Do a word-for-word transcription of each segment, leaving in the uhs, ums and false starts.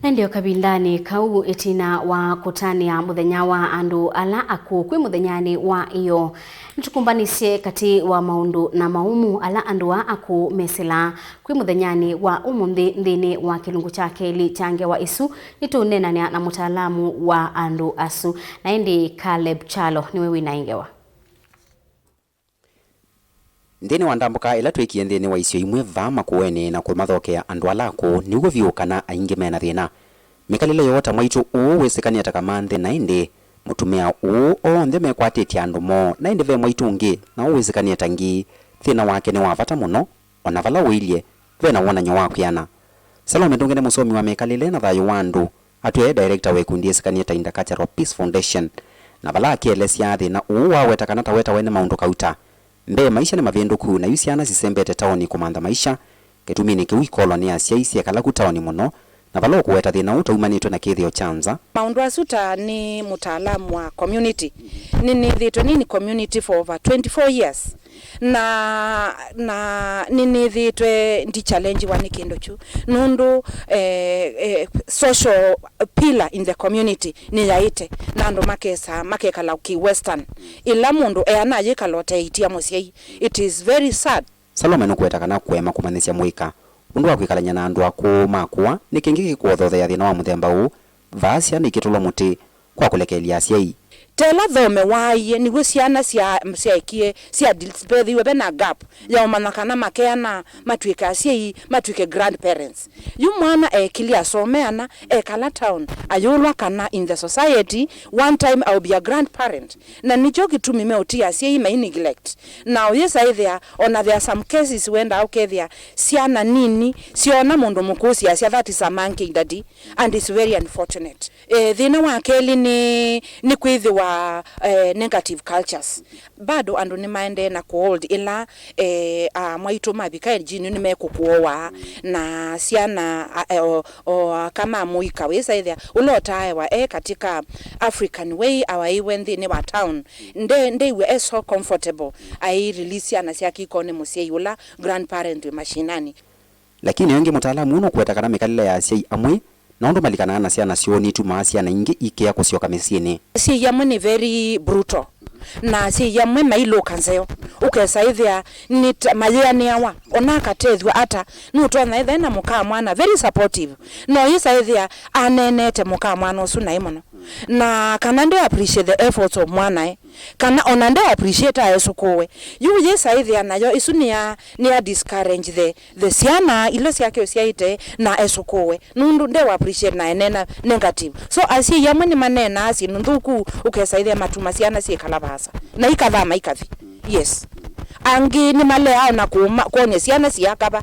Na ĩndĩ o kavindanĩ kau, ĩtina wa kũtanĩa mũthenya wa andũ ala akũũ kwĩ mũthenyanĩ wa ĩyoo, nĩtũkũmbanĩsye katĩ wa maũndũ na maumu ala andũ aa akũũ mesĩlaa kwĩ mũthenyanĩ wa ũmũnthĩ nthĩnĩ wa kĩlungu kya kelĩ kya ngewa ĩsu. Nĩtũũneenanĩa na mũtaalamu wa andũ asu, na ĩndĩ Caleb Kyalo nĩwe wĩ na ĩ ngewa. Nthĩnĩ wa ndambũka ĩla twĩkie nthĩnĩ wa isio imwe vaa Makueni na kũmathokea andũ ala akũũ, nĩw'o vyũ kana aingĩ me na thĩna. Mĩkalĩle yoo ta mwaitũ ũũ wĩsĩkanĩe ta kamanthĩ, na ĩndĩ mũtumĩa ũũ onthe mekwatĩtye andũ moo, na ĩndĩ ve mwaitũ ũngĩ na ũũ wĩsĩkanĩe ta ngii. Thĩna wake nĩ wa vata mũno, o na vala ũilye, ve na wonany'o wa kwĩana. Salome Ndunge nĩ mũsomi wa mĩkalĩle na thayũ wa andũ. Atwĩe director wa ĩkundi yĩsĩkanĩe ta Intercultural Peace Foundation, na vala akĩelesya thĩna ũũ waweta kana ta wetawe nĩ maũndũ kauta. Mbee, maisha nĩ mavĩndũku, na yu syana sisembete taoni kũmantha maisha. Kĩtuminĩ kĩu, ikolwa nĩ asyai syekala ku taoni mũno, na vala ũkũweta thĩna ũũ taumanĩtwe na kĩthĩo kya nza. Maũndũ asu ta nĩ mũtaalamu wa community, nĩnĩthĩtwe nĩ community for over twenty-four years. Na, na nĩnĩthĩtwe ndi challengewa nĩ kĩndũ kyu, nũndũ, eh, eh, social pillar in the community nĩyaĩte, na andũ makesa, makekala ki western. Ĩla mũndũ eana ayĩkala ũteĩtia mũsyai. It is very sad. Salome nũkũweta kana kũema kũmanyĩsya mũika ũndũ wa kwĩkalany'a na andũ akũũ makũa nĩ kĩngĩ kĩkũothothea thĩna wa mũthemba ũũ, vaa syana ikĩtũlwa mũtĩ kwa kũlekelya asyai. Ta ĩla Thome waaie, nĩw'o syana sya, syaekie, sya dis-, mbethiwe ve na gap ya ũmanya kana makeana, matw'ĩke asyai, matw'ĩke grandparents. Yu mwana ekilye asome ana, ekala town, ayũlwa kana in the society, one time I'll be a grandparent. Na nĩkyo kĩtumi meũtia asyai mai neglect. Na ũyĩsa ĩthĩa, ona there are some cases wendaa ũkethĩa syana nini, syona mũndũ mũkũũ syasya, "That is a monkey daddy," and it's very unfortunate. Eh, thĩna wa kelĩ nĩ, nĩ kwĩthĩwa, eh, negative cultures. Bado andũ nĩmaendee na kũhold ĩla, eh, a, mwaitũ mavika ĩginĩ nĩmekũkũowa, na syana, a, e, o, o aka ma mũika wĩsa ĩthĩa ũla ũtaaewa e katika African way, awaĩwe nthĩnĩ wa town. Nde, ndeiwe e so comfortable ai release syana syake ikonĩ mũsyai ũla grandparent wĩ mashinani. Lakini o ĩngĩ, mũtaalamu ũũ nũkũweta kana mĩkalĩle ya asyai amwe na ũndũ malikanaa na syana syoo nĩtumaa syana ingĩ ikĩa kũsyoka mĩsyĩnĩ. Asyai amwe nĩ very brutal, na asyai amwe mailũka nzeo, ũkesa ĩthĩa nĩ ta mayĩanĩawa, ona akatethw'a ata, nũtonya ĩtha ena mũka mwana very supportive, no yĩsa ĩthĩa aneenete mũka mwana ũsu naĩ mũno, na kana nde appreciate the efforts of mwanae, kana ona nde appreciate aesũkũũe. Yu yĩsa ĩthĩa nayo ĩsu nĩ ya, nĩ ya discourage the, the syana ila syake ũsyaĩte na esũkũũe, nũndũ nde wa appreciate na eneena negative. So asyai amwe nĩmaneenaa syĩndũ nthũku, ũkesa ĩthĩa matuma syana syĩkala vaasa na ikathama ikathi. Yes. Angĩ nĩmaleaa ona kũma-, kwony'a syana siakava,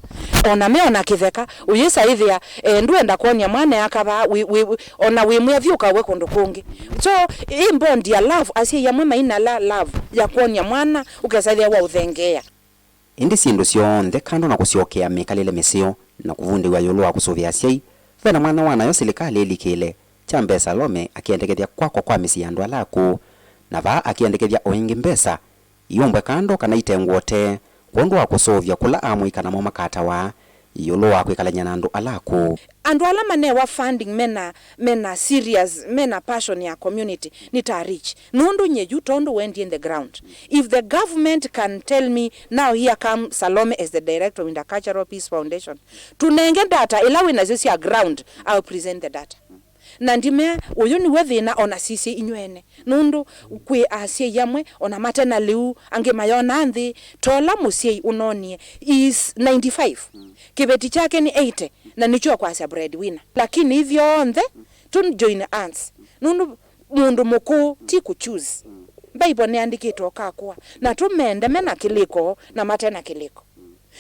ona me ona kĩtheka, ũyĩsa ĩthĩa, eh, ndwenda kwony'a mwana akava, wĩ, wĩ, ona wĩmwĩa vyũ kawe kũndũ kũngĩ. So, ĩ bond ya love, asyai amwe maina la love ya kwony'a mwana, ũkesa ĩthĩa wa ũthengeea. Ĩndĩ syĩndũ syonthe kando na kũsyokea mĩkalĩle mĩseo na kũvundĩw'a ĩũlũ wa kũsũvĩa asyai, ve na mwanya wa nayo silikalĩ ĩlikĩle. Kya mbee, Salome akĩendekethya kwakwa kwa mĩsyĩ ya andũ ala akũũ, na vaa akĩendekethya o ĩngĩ mbesa iũmbwe kando kana itengwe ũtee kwondũ wa kũsũvya kũla amũika namo makatawa ĩũlũ wa kwĩkalany'a na andũ ala akũũ. Andũ ala manewa funding mena, mena serious, mena passion ya community nĩ ta rich. Nũndũ nye yu tondũ wendie in the ground. If the government can tell me now, here come Salome as the director of Intercultural Peace Foundation, tũnenge data ila wĩ nasyo sya ground, I'll present the data. Na ndimea, ũyũ nĩw'o thĩna ona sisye inywene. Nũndũ kwĩ asyai amwe ona mate na lĩu, angĩ mayonaa nthĩ, tola mũsyai ũnonie is ninety-five. Kĩveti kyake nĩ eighty, na nĩkyo kwasya breadwinner. Lakini ithyonthe tũ join hands. Nũndũ mũndũ mũkũũ ti kũ choose. Bible nĩandĩkĩtwe ũkakũa, na tũmende me na kĩlĩko na mate na kĩlĩko.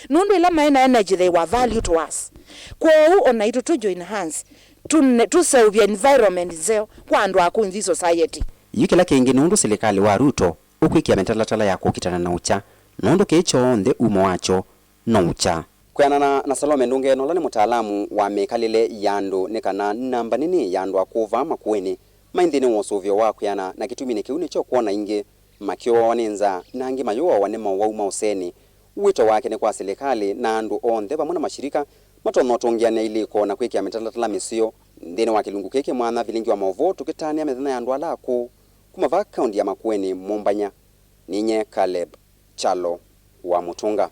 Nũndũ ĩla maĩ na energy, they were value to us. Kwoou o naitũ tũ join hands, tũne-, tũseũvye environment nzeo kwa andũ akũũ nthĩ society. Yu kĩla kĩngĩ nũndũ silikalĩ wa Ruto ũkwĩkĩa mĩtalatala ya kũkitana na ũkya, nũndũ kĩĩ kyonthe umo wakyo no ũkya. Kwĩanana na Salome Ndunge, na ũla nĩ mũtaalamu wa mĩkalĩle ya andũ, nĩ kana namba nini ya andũ akũũ vaa Makueni mai nthĩnĩ wa ũsũvĩo wa kwĩana, na kĩtuminĩ kĩu nĩkyo ũkwona aingĩ makĩũawa nĩ nzaa, na angĩ mayũawa nĩ mowau ma ũseenĩ. Wĩto wake nĩ kwa silikalĩ na andũ onthe vamwe na mashirika matonya ũtũngĩanĩa ilĩko na kwĩkĩa mĩtalatala mĩseo Nthĩnĩ wa kĩlungu kĩĩ kĩ mwanya vilingi wa maũvoo, tũkĩtanĩa mĩthenya ya andũ ala akũũ kuma vaa kaũndi ya Makueni, Mũmbanya. Ninyie Caleb Kyalo wa Mũtũnga.